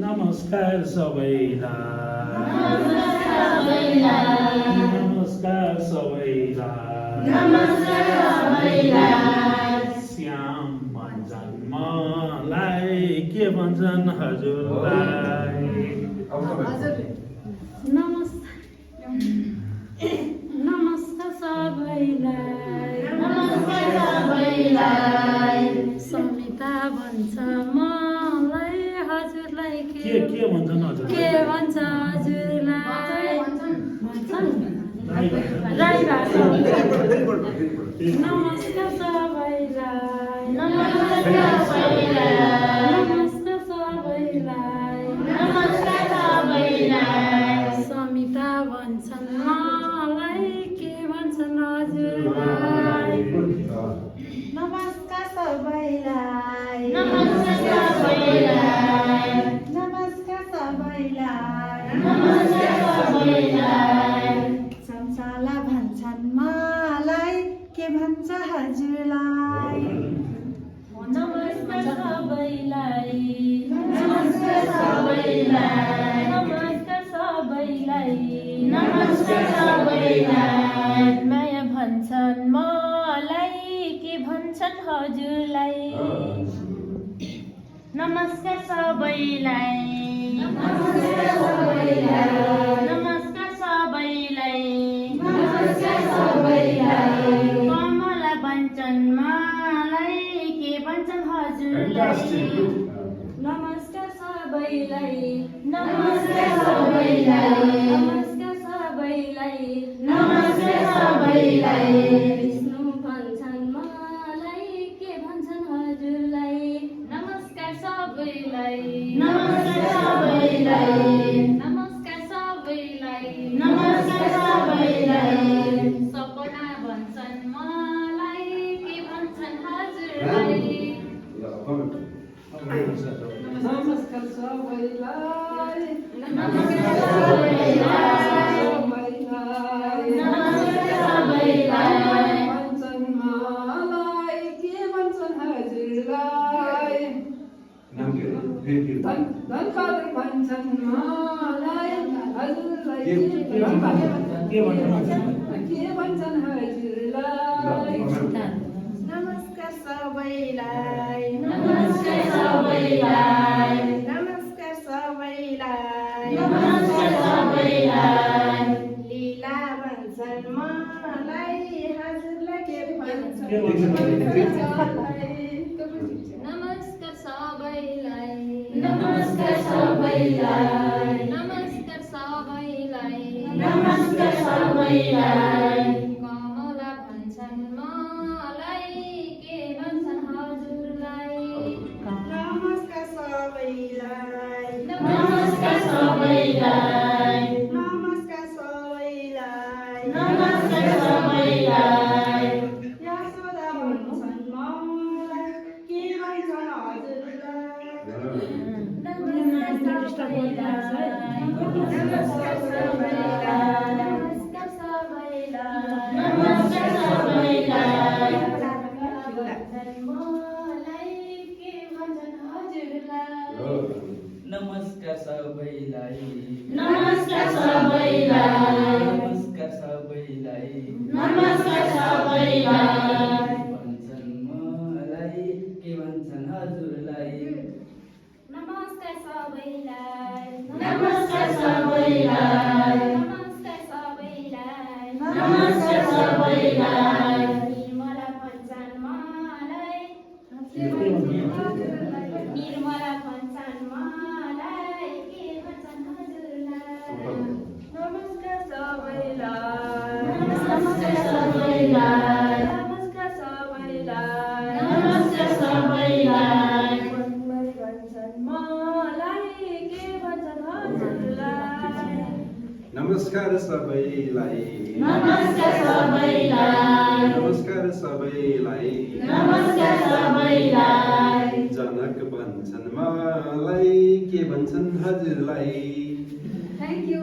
नमस्कार सबैलाई नमस्कार सबैलाई श्याम भन्छन् मलाई के भन्छन् हजुरलाई नमस्कार सबैलाई समिता भन्छ मलाई हजुरलाई के भन्छन् हजुर के भन्छ हजुरलाई राई भाषा नमस्कार सबैलाई समिता भन्छन् मलाई के भन्छन् हजुरलाई नमस्कार सबैलाई संसारलाई भन्छन् मलाई के भन्छ हजुरलाई नमस्कार सबैलाई माया भन्छन् मलाई के भन्छन् हजुरलाई नमस्कार सबैलाई कमला भन्छन् मलाई के भन्छन् हजुरलाई नमस्कार सबैलाई विष्णु भन्छन् मलाई के भन्छन् हजुरलाई नमस्कार सबैलाई सपना भन्छन् मलाई के भन्छन् हजुरलाई नमस्कार सबैलाई भन्छन् मलाई के भन्छन् हजुरलाई धनबहादुर भन्छन् मलाई हजुरलाई के भन्छन् हजुरलाई नमस्कार सबैलाई लीला भन्छन् मलाई हजुरलाई के भन्छ नमस्कार सबैलाई कमला भन्छन् मलाई के भन्छन् हजुरलाई नमस्कार सबैलाई यशोदा भन्छन् मलाई के भन्छन् नमस्कार सबैलाई भन्छन् मलाई के भन्छन् हजुरलाई नमस्कार सबैलाई निर्मला भन्छन् मलाई निर्मला भन्छन् मलाई के भन्छन् हजुरलाई नमस्कार सबैलाई मनमय भन्छन् मलाई के भन्छन् हजुरलाई नमस्कार सबैलाई जनक भन्छन् मलाई के भन्छन् हजुरलाई थ्याङ्क यू